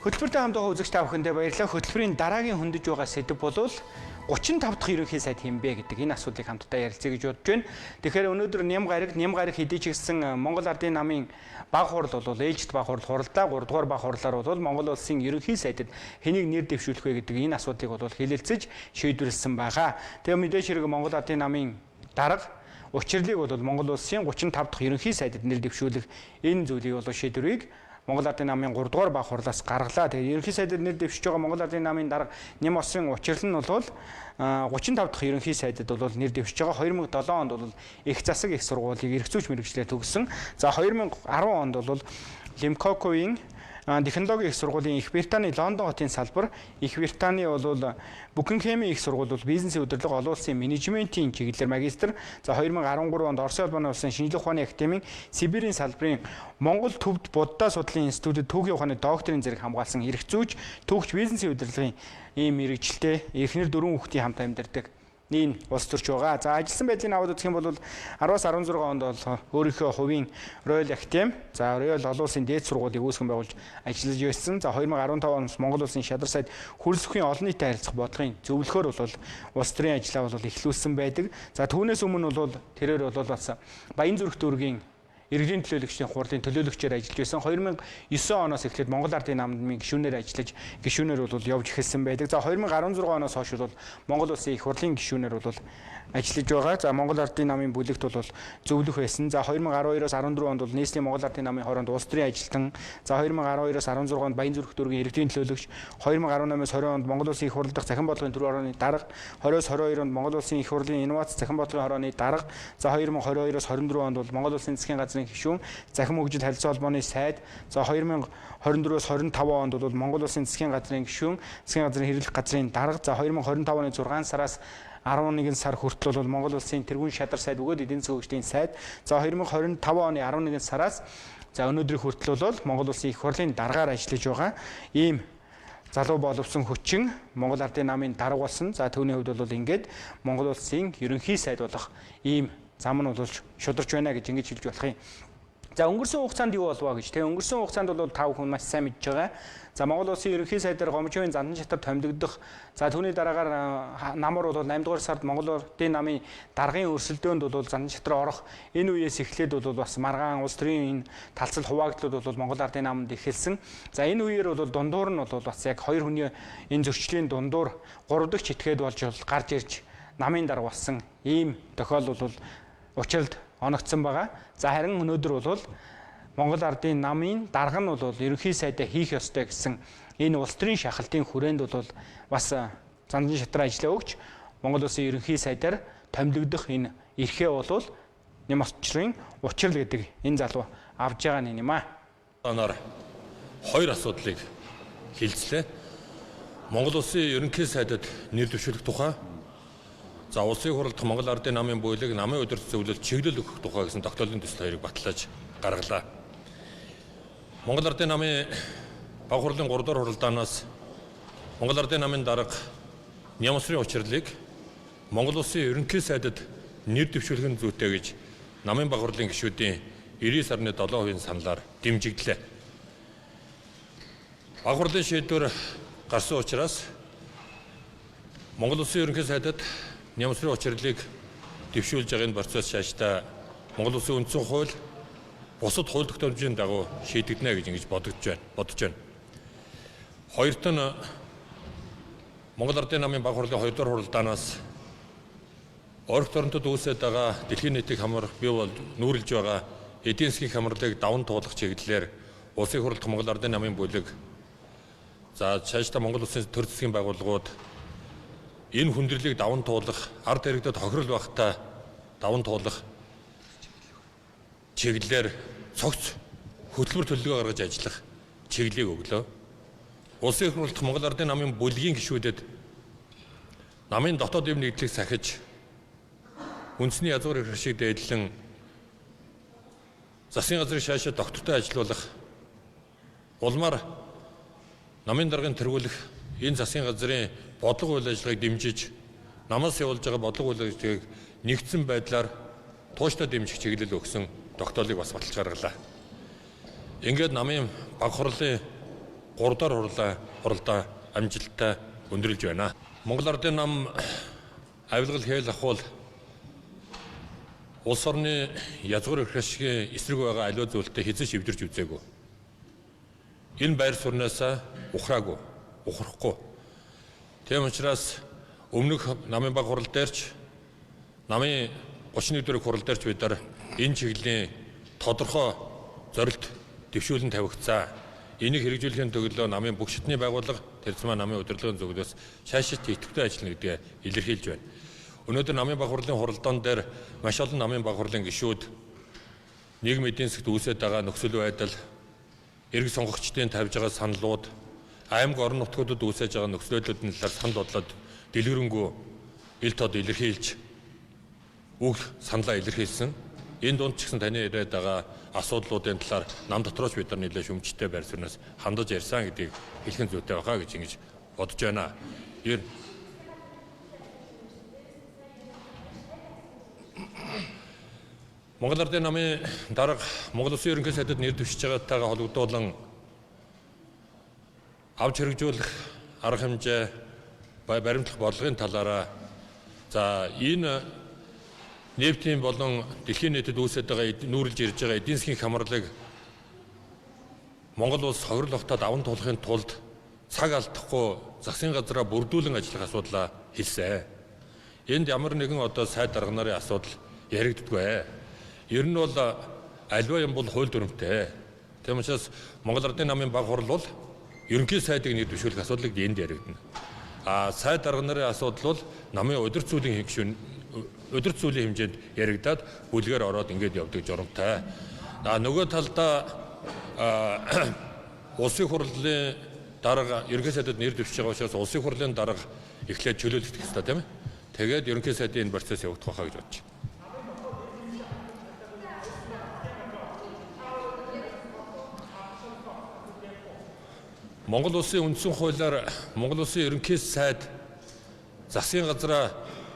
Хөтөлбөртэй хамт байгаа үзэгч та бүхэндээ баярлалаа. Хөтөлбөрийн дараагийн хөндөж байгаа сэдэв бол 35 дахь ерөнхий сайд хэн бэ гэдэг энэ асуудлыг хамтдаа ярилцъя гэж бодож байна. Тэгэхээр өнөөдөр ням гараг хэдий ч гэсэн Монгол Ардын намын баг хурал бол ээлжит баг хурал хуралдаа 3 дугаар баг хурлаар бол Монгол улсын ерөнхий сайдад хэнийг нэр дэвшүүлэх вэ гэдэг энэ асуудлыг бол хэлэлцэж шийдвэрлэсэн байгаа. Тэгээ мэдээж хэрэг Монгол Ардын намын дарга учирлыг бол Монгол улсын 35 дахь ерөнхий сайдад нэр дэвшүүлэх энэ зүйлийг бол шийдвэрийг Монгол Ардын намын 3 дугаар баг хурлаас гаргалаа. Тэгээ ерөнхий сайдад нэр дэвшиж байгаа Монгол Ардын намын дарга Ням Осын учирлал нь бол 35 дахь ерөнхий сайдад бол нэр дэвшиж байгаа. 2007 онд бол их засаг их сургуулийг эрх зүйч мэргэжлээр төгссөн. За 2010 онд бол Лимкоковын технологийн их сургуулийн Их Британий Лондон хотын салбар, Их Британий бол Букингемийн их сургууль бол бизнесийн удирдлага олон улсын менежментийн чиглэлээр магистр. За 2013 онд Оросын холбооны улсын шинжлэх ухааны академийн Сибирийн салбарын Монгол төвд Будда судлалын институтэд түүхийн ухааны докторийн зэрэг хамгаалсан эрх зүйч, түүхч бизнесийн удирдлагын ийм мэргэжилтэй эхнэр 4 хүүхдийн хамт амьдардаг энэ улс төрч байгаа. За ажилласан байдлыг аваад үзэх юм бол 10-аас 16 онд бол өөрийнхөө хувийн Royal Academy, за Royal олон улсын дээд сургуулийг үүсгэн байгуулж ажиллаж байсан. За 2015 онд Монгол улсын шадар сайд хөрөлсөхийн олон нийтэд харилцах бодлогын зөвлөхөөр бол улс төрийн ажлаа бол эхлүүлсэн байдаг. За түүнээс өмнө бол тэрээр бол бас Баян зүрх дүүргийн иргэдийн төлөөлөгчдийн хурлын төлөөлөгчөөр ажиллаж байсан. 2009 оноос эхлээд Монгол Ардын намын гишүүнээр ажиллаж гишүүнээр бол явж эхэлсэн байдаг. За 2016 оноос хойш бол Монгол улсын их хурлын гишүүнээр бол ажиллаж байгаа. За Монгол Ардын намын бүлэгт бол зөвлөх байсан. За 2012-оос 14 онд бол нийслэлийн Монгол Ардын намын хороонд улс төрийн ажилтан. За 2012-оос 16 онд Баян зүрх дүүргийн иргэдийн төлөөлөгч, 2018-оос 20 онд Монгол улсын их хурл дахь захин бодлогын төр орооны дарга, 20-оос 22 онд Монгол улсын их хурлын инновац захин бодлогын хорооны дарга, за 2022-оос 24 онд бол Монгол улсын засгийн газрын гишүүн, захин хөгжил харилцаа холбооны сайд, за 2024-оос 25 онд бол Монгол улсын засгийн газрын гишүүн, засгийн газрын хэрэглэх газрын дарга, за 2025 оны 6 сараас 11 сар хүртэл бол Монгол улсын тэргүүн шадар сайд бөгөөд эдийн засгийн хөгжлийн сайд, за 2025 оны 11 сараас за өнөөдрийн хүртэл бол Монгол улсын их хурлын даргаар ажиллаж байгаа ийм залуу боловсон хүчин Монгол Ардын намын дарга болсон. За түүний хувьд бол ингээд Монгол улсын ерөнхий сайд болох ийм зам нь бол шударч байна гэж ингэж хэлж болох юм. За өнгөрсөн хугацаанд юу болов гэж. Тэгээ өнгөрсөн хугацаанд бол та бүхэн маш сайн мэдж байгаа. За Монгол улсын ерөнхий сайдаар Гомжийн зандан шатар томилогдох. За түүний дараагаар намар бол 8 дугаар сард Монгол Ардын намын даргын өрсөлдөөнд бол зандан шатар орох. Энэ үеэс эхлээд бол бас маргаан улс төрийн энэ талцал хуваагдлууд бол Монгол Ардын намд эхэлсэн. За энэ үеэр бол дундуур нь бол бас яг хоёр хүний энэ зөрчлийн дундуур 3 дахь читгээд болж гарч ирж намын дарга болсон ийм тохиолдол бол учралд оногдсон байгаа. За харин өнөөдөр бол Монгол Ардын намын дарга нь бол ерөнхий сайдаа хийх ёстой гэсэн энэ улс төрийн шахалтын хүрээнд бол бас Зандан шатраа ажиллаа өгч Монгол Улсын ерөнхий сайдаар томилогдох энэ эрхээ болвол Нямсчрын учрал гэдэг энэ залуу авж байгаа нь юм аа. Анаар хоёр асуудлыг хилцлээ. Монгол Улсын ерөнхий сайдад нэр дэвшүүлэх тухай, за улсын хурлд Монгол Ардын намын бүлэг намын удирдах зөвлөлд чиглэл өгөх тухай гэсэн тогтоолын төсөл хоёрыг батлаж гаргалаа. Монгол Ардын намын баг хурлын 3 дахь хуралдаанаас Монгол Ардын намын дарга Нямсрын учирлыг Монгол Улсын ерөнхий сайдад нэр дэвшүүлэх нь зүйтэй гэж намын баг хурлын гишүүдийн 99.7% саналаар дэмжигдлээ. Баг хурлын шийдвэр гарсан учраас Монгол Улсын ерөнхий сайдад Нямсрын учирлыг дэвшүүлж байгаа энэ процесс цаашдаа Монгол Улсын үндсэн хууль бусад хууль тогтоомжийн дагуу шийдэгдэнэ гэж ингэж бодож байна. Хоёрт нь Монгол Ардын намын баг хурлын 2 дугаар хуралдаанаас орх торонтод үүсээд байгаа дэлхийн нийтийг хамрах бий бол нүүрлж байгаа эдийн засгийн хамралыг даван туулах чиглэлээр улсын хурлд Монгол Ардын намын бүлэг за цаашдаа Монгол Улсын төр засгийн байгууллагууд энэ хүндрэлийг даван туулах, ард иргэдэд хохирол байхдаа даван туулах чиглэлээр цогц хөтөлбөр төлөвлөгөө гаргаж ажиллах чиглэлийг өглөө. Улсын их хурлд Монгол Ардын намын бүлгийн гишүүдэд намын дотоод эв нэгдлийг сахиж үндэсний язгуур эрх ашиг дээдлэн засгийн газрыг шаашаа доктортой ажилуулах улмаар намын даргын тэргүүлэх энэ засгийн газрын бодлого үйл ажиллагааг дэмжиж намаас явуулж байгаа бодлого үйл ажиллагааг нэгдсэн байдлаар тууштай дэмжих чиглэл өгсөн тогтоолыг бас баталж гаргалаа. Ингээд намын баг хурлын 3 дахь хуралдаа амжилттай өндөрлөж байна. Монгол Ардын нам авилгал хээл ахуул улс орны язгуур эрх ашигын эсрэг байгаа аливаа зүйлтэй хэзээ ч эвдэрч үзээгүй. Энэ байр суурнаас ухраагүй, ухрахгүй. Тийм учраас өмнөх намын баг хурал дээр ч намын 31 дэх хурал дээр ч бид нар энэ чиглэлийн тодорхой зорилт дэвшүүлэн тавигдсан. Энийг хэрэгжүүлэхийн төлөө намын бүх шатны байгууллага тэр зам намын удирдлагын зөвлөлөөс цаашид идэвхтэй ажиллана гэдгээ илэрхийлж байна. Өнөөдөр намын баг хурлын хуралдаан дээр маш олон намын баг хурлын гишүүд нийгмийн эдийн засагт үүсээд байгаа нөхцөл байдал, эрг сонгогчдын тавьж байгаа саналууд, аймаг орон нутгуудад үүсэж байгаа нөхцөл байдлуудын талаар санал бодлоод дэлгэрэнгүй ил тод илэрхийлж үг саналаа илэрхийлсэн. Энэ дунд ч гэсэн таны яриад байгаа асуудлуудын талаар нам дотрооч бид нар нэлээд шүмжтэй байр сууриас хандаж ярьсан гэдгийг хэлхэн зүйтэй байхаа гэж ингэж бодож байна. Ер Монгол Ардын намын дарга Монгол Улсын ерөнхий сайдад нэр дэвшиж байгаатайгаа холбогдуулан авч хэрэгжүүлэх арга хэмжээ баримтлах бодлогын талаараа за энэ нефтийн болон дэлхийн нийтэд үүсээд байгаа нүүрлж ирж байгаа эдийн засгийн хамралыг Монгол улс хохирол огтод даван туулахын тулд цаг алдахгүй засгийн газраа бүрдүүлэн ажиллах асуудлаа хэлсэн. Энд ямар нэгэн одоо сайд дарга нарын асуудал яригддаггүй. Ер нь бол аливаа юм бол хууль дүрмтэй. Тийм учраас Монгол Ардын намын баг хурал бол ерөнхий сайдыг нэр дэвшүүлэх асуудлыг энд яригдана. А сайд дарга нарын асуудал бол намын удирд зүйлийн гишүүн удирд зүйлийн хэмжээнд яригдаад бүлгээр ороод ингээд явдаг журамтай. А нөгөө талдаа улсын хурлын дарга ерөнхий сайдад нэр дэвшиж байгаа учраас улсын хурлын дарга эхлээд чөлөөлөх ёстой, тийм ээ. Тэгээд ерөнхий сайдын энэ процесс явагдах байхаа гэж бодож байна. Монгол Улсын үндсэн хуулиар Монгол Улсын ерөнхий сайд засгийн газраа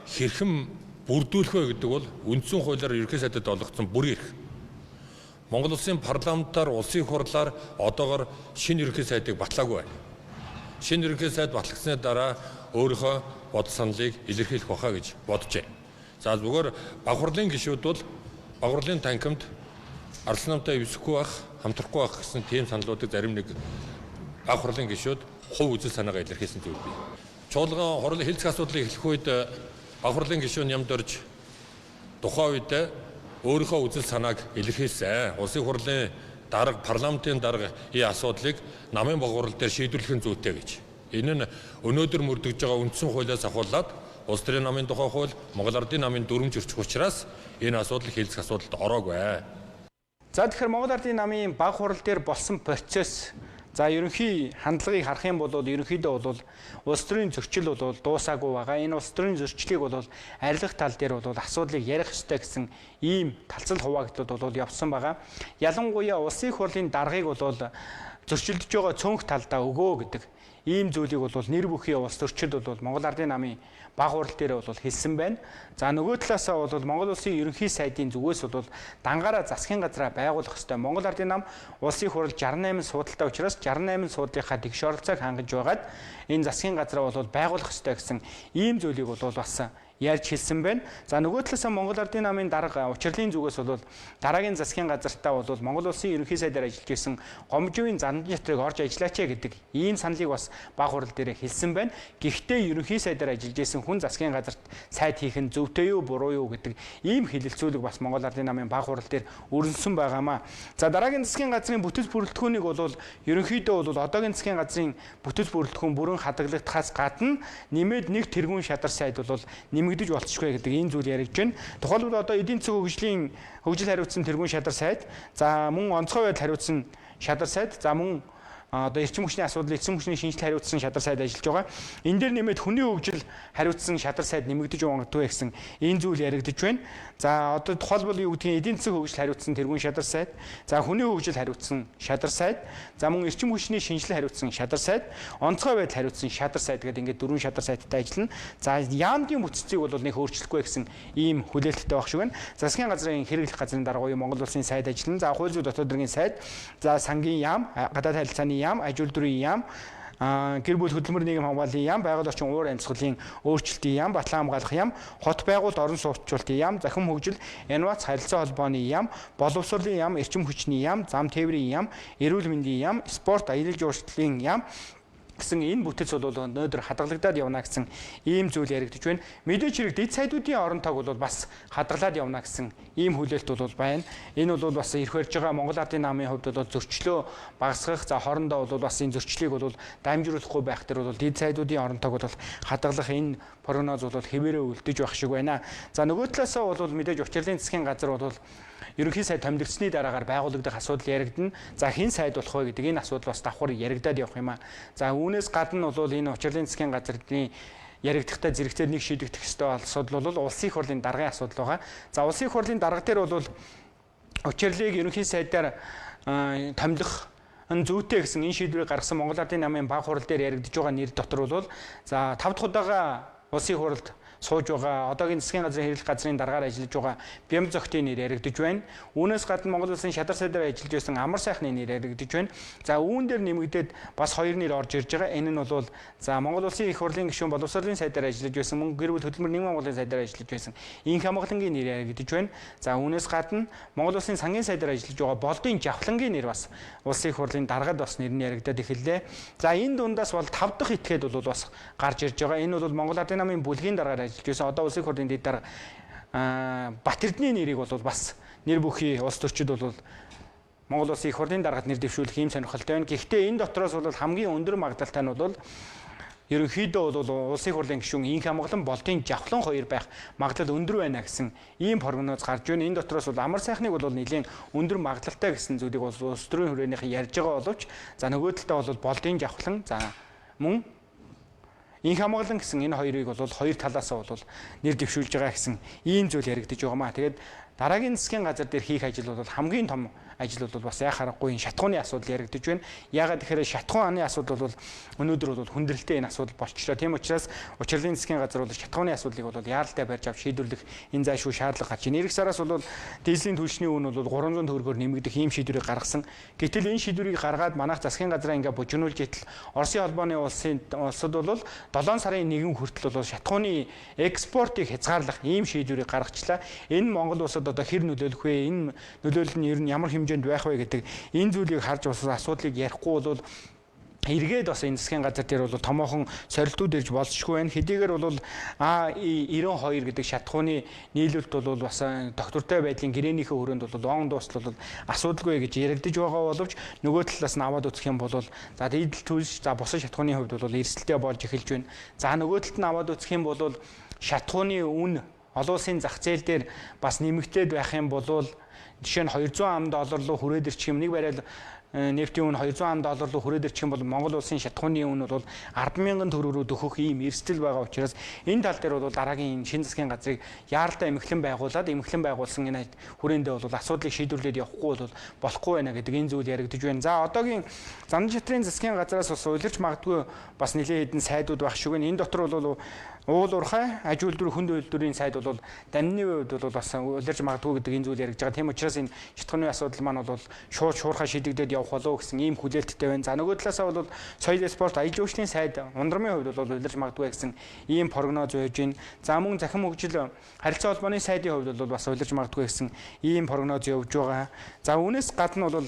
хэрхэн бүрдүүлэх вэ гэдэг бол үндсэн хуулиар ерөнхий сайдад олгогдсон бүр эрх. Монгол Улсын парламентаар улсын хурлаар одоогор шинэ ерөнхий сайдыг батлаагүй байна. Шинэ ерөнхий сайд батлагдсаны дараа өөрийнхөө бодол саналыг илэрхийлэх байхаа гэж бодож байна. За зүгээр баг хурлын гишүүд бол баг хурлын танхимд Арслан намтай эвсэхгүй байх, хамтрахгүй байх гэсэн тийм саналуудыг зарим нэг баг хурлын гишүүд хувь үзэл санаагаа илэрхийлсэн зүйл бий. Чуулган хурлын хэлцэх асуудлыг эхлэх үед баг хурлын гишүүн нямд орж тухайн үед өөрийнхөө үзэл санааг илэрхийлсэн. Улсын хурлын дарга, парламентын дарга энэ асуудлыг намын баг хурал дээр шийдвэрлэх нь зүйтэй гэж. Энэ нь өнөөдөр мөрдөгж байгаа үндсэн хуулиас ахуулаад Улс төрийн намын тухай хууль, Монгол Ардын намын дүрмж өрчих учраас энэ асуудал хэлцэх асуудалд ороогүй. За тэгэхээр Монгол Ардын намын баг хурал дээр болсон процесс, за ерөнхий хандлагыг харах юм бол ерөнхийдөө бол улс төрийн зөрчил бол дуусаагүй байгаа. Энэ улс төрийн зөрчлийг бол арилгах тал дээр бол асуудлыг ярих ёстой гэсэн ийм талцал хуваагдлууд бол явсан байгаа. Ялангуяа улсын их хурлын даргаыг бол зөрчилдөж байгаа цөөнх талдаа өгөө гэдэг ийм зүйлийг бол нэр бүхий улс төрчид бол Монгол Ардын намын баг хурал дээр бол хэлсэн байна. За нөгөө талаасаа бол Монгол Улсын ерөнхий сайдын зүгээс бол дангаараа засгийн газраа байгуулах ёстой. Монгол Ардын нам улсын хурал 68 суудалтай учраас 68 суудлынхаа тэгш оролцоог хангаж байгаад энэ засгийн газраа бол байгуулах ёстой гэсэн ийм зүйлийг бол бас ярьж хэлсэн байна. За нөгөө талаасаа Монгол Ардын намын дарга Учирлын зүгээс бол дараагийн засгийн газартаа бол Монгол Улсын ерөнхий сайдаар ажиллаж байсан Гомживын Зандан шатрыг орж ажиллаач гэдэг ийм саналыг бас баг хурал дээр хэлсэн байна. Гэхдээ ерөнхий сайдаар ажиллаж байсан хүн засгийн газарт сайд хийх нь зөвтэй юу, буруу юу гэдэг ийм хэлэлцүүлэг бас Монгол Ардын намын баг хурал дээр өрнөсөн байгаамаа. За дараагийн засгийн газрын бүтэц бүрэлдэхүүнийг бол ерөнхийдөө бол одоогийн засгийн газрын бүтэц бүрэлдэхүүн бүрэн хадгалагдахаас гадна нэмээд нэг тэргүүн шадар сайд бол нэмэгдэж болцсохгүй гэдэг энэ зүйл яригдж байна. Тухайлбал одоо эдийн засгийн хөгжлийн хөгжил хариуцсан тэргүүн шадар сайд, за мөн онцгой байдал хариуцсан шадар сайд, за мөн одоо эрчим хүчний асуудал, эрчим хүчний шинжил хариуцсан шадар сайд ажиллаж байгаа. Энэ дээр нэмээд хүний хөгжил хариуцсан шадар сайд нэмэгдэж магадгүй гэсэн энэ зүйл яригдж байна. За одоо тухайлбал юу гэдгийг эдийн засгийн хөгжил хариуцсан тэргүүн шадар сайд, за хүний хөгжил хариуцсан шадар сайд, за мөн эрчим хүчний шинжил хариуцсан шадар сайд, онцгой байдал хариуцсан шадар сайд гэдэг ингээд дөрвөн шадар сайдтай ажиллана. За яамдын бүтцийг бол нэг өөрчлөхгүй гэсэн ийм хүлээлттэй байх шиг байна. Засгийн газрын хэрэглэх газрын дарга буюу Монгол Улсын сайд ажиллана. За хууль зүйн дотоод хэргийн сайд, за сангийн яам, гадаад харилцааны яам, аж үйлдвэрийн яам, гэр бүл хөдөлмөр нийгэм хамгааллын яам, байгаль орчин уур амьсгалын өөрчлөлтийн яам, батлан хамгаалах яам, хот байгуулалт орон сууцчлалтын яам, захим хөгжил, инновац харилцаа холбооны яам, боловсролын яам, эрчим хүчний яам, зам тээврийн яам, эрүүл мэндийн яам, спорт аялал жуулчлалын яам гэсэн энэ бүтэц бол өнөөдөр хадгалагдаад явна гэсэн ийм зүйл яригдж байна. Мэдээч хэрэг дэд сайдуудын орон тоог бол бас хадгалаад явна гэсэн ийм хүлээлт бол байна. Энэ бол бас эрх барьж байгаа Монгол Ардын намын хувьд бол зөрчлөө багасгах, за хоорондоо бол бас энэ зөрчлийг бол дамжуулахгүй байх дээр бол дэд сайдуудын орон тоог бол хадгалах энэ прогноз бол хэвээрээ үлдэж байх шиг байна. За нөгөө талаасаа бол мэдээж Учирлын засгийн газар бол ерөнхий сайд томилогдсны дараагаар байгуулагдах асуудал яригдана. За хэн сайд болох вэ гэдэг энэ асуудал бас давхар яригдаад явах юм а. За үүнээс гадна бол энэ Учирлын засгийн газрын яригдахтай зэрэгцээ нэг шийдэгдэх ёстой асуудал бол улсын их хурлын даргын асуудал байгаа. За улсын их хурлын дарга дээр бол Учирлыг ерөнхий сайдаар томилох энэ зүйтэй гэсэн энэ шийдвэрийг гаргасан Монгол Ардын намын баг хурал дээр яригдж байгаа нэр дотор бол за 5 дахь удаага улсын их хурлд сууж байгаа одоогийн засгийн газрын хэрэглэх газрын даргаар ажиллаж байгаа Бям зогтын нэр яригдж байна. Үүнээс гадна Монгол Улсын шадар сайдаар ажиллаж байсан Амар сайхны нэр яригдж байна. За үүн дээр нэмэгдээд бас хоёр нэр орж ирж байгаа. Энэ нь бол за Монгол Улсын их хурлын гишүүн боловсролын сайдаар ажиллаж байсан, мөн гэр бүл хөдөлмөр нийгмийн хамгааллын сайдаар ажиллаж байсан Инх хамгаалангийн нэр яригдж байна. За үүнээс гадна Монгол Улсын сангийн сайдаар ажиллаж байгаа Болдын Жавхлангийн нэр бас Улсын их хурлын даргад бас нэр нь яригдаад эхэллээ. За энэ дундаас бол 5 дахь этгээд бол бас гарч ирж байгаа. Энэ бол Монгол Ардын намын бүлгийн даргаар ажиллаж байсан. Одоо улсын хурлын дэд дарга Бат Эрдэнийн нэрийг бол бас нэр бүхий улс төрчид бол Монгол Улсын их хурлын даргад нэр дэвшүүлэх ийм сонирхолтой байна. Гэхдээ энэ дотроос бол хамгийн өндөр магадлалтай нь бол ерөнхийдөө бол улсын хурлын гишүүн Инх хамгаалан Болдын Жавхлан хоёр байх магадлал өндөр байна гэсэн ийм прогноз гарч байна. Энэ дотроос бол Амар сайхныг бол нэлээд өндөр магадлалтай гэсэн зүйлийг бол улс төрийн хүрээнийхэн ярьж байгаа боловч за нөгөө талдаа бол Болдын Жавхлан за мөн Инх хамгаалан гэсэн энэ хоёрыг бол хоёр талаасаа бол нэр дэвшүүлж байгаа гэсэн ийм зүйл яригдж байгаа маа. Тэгээд дараагийн засгийн газар дээр хийх ажил бол хамгийн том ажил бол бас яа харахгүй энэ шатхууны асуудал яригдж байна. Яагаад гэхээр шатхуун аны асуудал бол өнөөдөр бол хүндрэлтэй энэ асуудал болчихлоо. Тийм учраас Учирлын засгийн газар бол шатхууны асуудлыг бол яаралтай барьж авч шийдвэрлэх энэ зайшгүй шаардлага гарч байна. Ирэх сараас бол дизелийн түлшний үн бол 300 төгрөгөөр нэмэгдэх ийм шийдвэрийг гаргасан. Гэтэл энэ шийдвэрийг гаргаад манайх засгийн газраа ингээ бужигнуулж итэл Оросын холбооны улсад бол 7 сарын 1 хүртэл бол шатхууны экспортыг хязгаарлах ийм шийдвэрийг гаргачлаа. Энэ Монгол улсад одоо хэр нөлөөлөх вэ? Энэ нөлөөлөл нь ер нь ямар хэмжээнд байх вэ гэдэг энэ зүйлийг харж бас асуудлыг ярихгүй бол Эргээд бас энэ засгийн газар дээр бол томоохон сорилтууд ирж болзошгүй байна. Хэдийгээр бол А92 гэдэг шатхууны нийлүүлэлт бол бас доктортой байдлын гэрээнийхээ хүрээнд бол он дуустал бол асуудалгүй гэж яригдж байгаа боловч нөгөө талаас нь аваад үзэх юм бол за дийдэл төлш за бусад шатхууны хувьд бол эрсдэлтэй болж эхэлж байна. За нөгөө талд нь аваад үзэх юм бол шатхууны үн олон улсын зах зээл дээр бас нэмэгдээд байх юм бол жишээ нь 200 ам доллар руу хүрээд ирчих юм нэг барайл нефтийн үн 200 ам доллар руу хүрээд ирчих юм бол Монгол улсын шатхууны үн бол 10,000 төгрөг рүү дөхөх ийм эрсдэл байгаа учраас энэ тал дээр бол дараагийн энэ шинэ засгийн газрыг яаралтай эмхлэн байгуулад эмхлэн байгуулсан энэ хүрээндээ бол асуудлыг шийдвэрлээд явахгүй бол болохгүй байна гэдэг энэ зүйл яригдж байна. За одоогийн Зандан шатрын засгийн газраас бас улирч магадгүй бас нэлээд хэдэн сайдууд байх шиг байна. Энэ дотор бол уул уурхай, аж үйлдвэр, хүнд үйлдвэрийн сайд бол дамны хувьд бол бас улирч магадгүй гэдэг энэ зүйл яригдж байгаа. Тийм учраас энэ шатхууны асуудал маань бол шууд шуурхай шийдэгдээд явах болов гэсэн ийм хүлээлттэй байна. За нөгөө талаасаа бол соёл спорт, аялал жуулчлалын сайд ундрмын хувьд бол улирч магадгүй гэсэн ийм прогноз байж байна. За мөн захин хөгжил харилцаа холбооны сайдын хувьд бол бас улирч магадгүй гэсэн ийм прогноз явж байгаа. За үүнээс гадна бол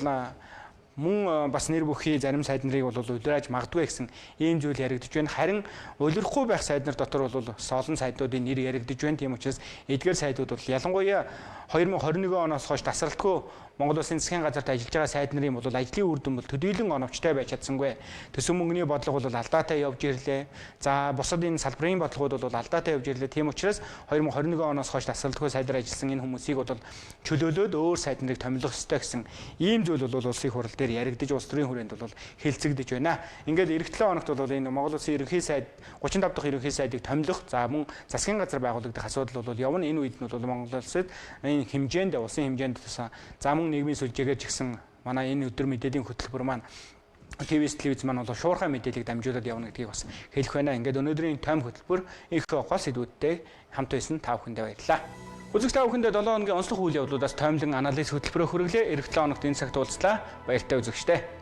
мөн бас нэр бүхий зарим сайд нарыг бол улирааж магадгүй гэсэн ийм зүйл яригдж байна. Харин улирахгүй байх сайд нар дотор бол олон сайдуудын нэр яригдж байна. Тийм учраас эдгээр сайдууд бол ялангуяа 2021 оноос хойш тасралтгүй Монгол Улсын засгийн газарт ажиллаж байгаа сайд нарын бол ажлын үр дүн бол төдийлөн оновчтой байж чадсангүй. Төсөв мөнгөний бодлого бол алдаатай явж ирлээ. За бусад энэ салбарын бодлогууд бол алдаатай явж ирлээ. Тийм учраас 2021 оноос хойш тасралтгүй сайдаар ажилласан энэ хүмүүсийг бол чөлөөлөөд өөр сайд нарыг томилох ёстой гэсэн ийм зүйл бол улсын хурал дээр яригдж улс төрийн хүрээнд бол хэлцэгдэж байна. Ингээд эх 7 хоногт бол энэ Монгол Улсын ерөнхий сайд 35 дахь ерөнхий сайдыг томилох, за мөн засгийн газар байгуулагдах асуудал бол явна. Энэ үед нь бол Монгол улсад энэ хэмжээнд улсын хэмжээнд за мөн нийгмийн сүлжээгээр ч гэсэн манай энэ өдөр мэдээллийн хөтөлбөр маань ТВС телевиз маань бол шуурхай мэдээллийг дамжуулаад явна гэдгийг бас хэлэх байна. Ингээд өнөөдрийн тойм хөтөлбөр их гол сэдвүүдтэй хамт байсан та бүхэндээ баярлалаа. Үзэгч та бүхэндээ 7 хоногийн онцлог үйл явдлуудаас тоймлон анализ хөтөлбөрөөр хүргэлээ. Эх 7 хоногт энэ цагт уулзлаа. Баяртай үзэгчдээ.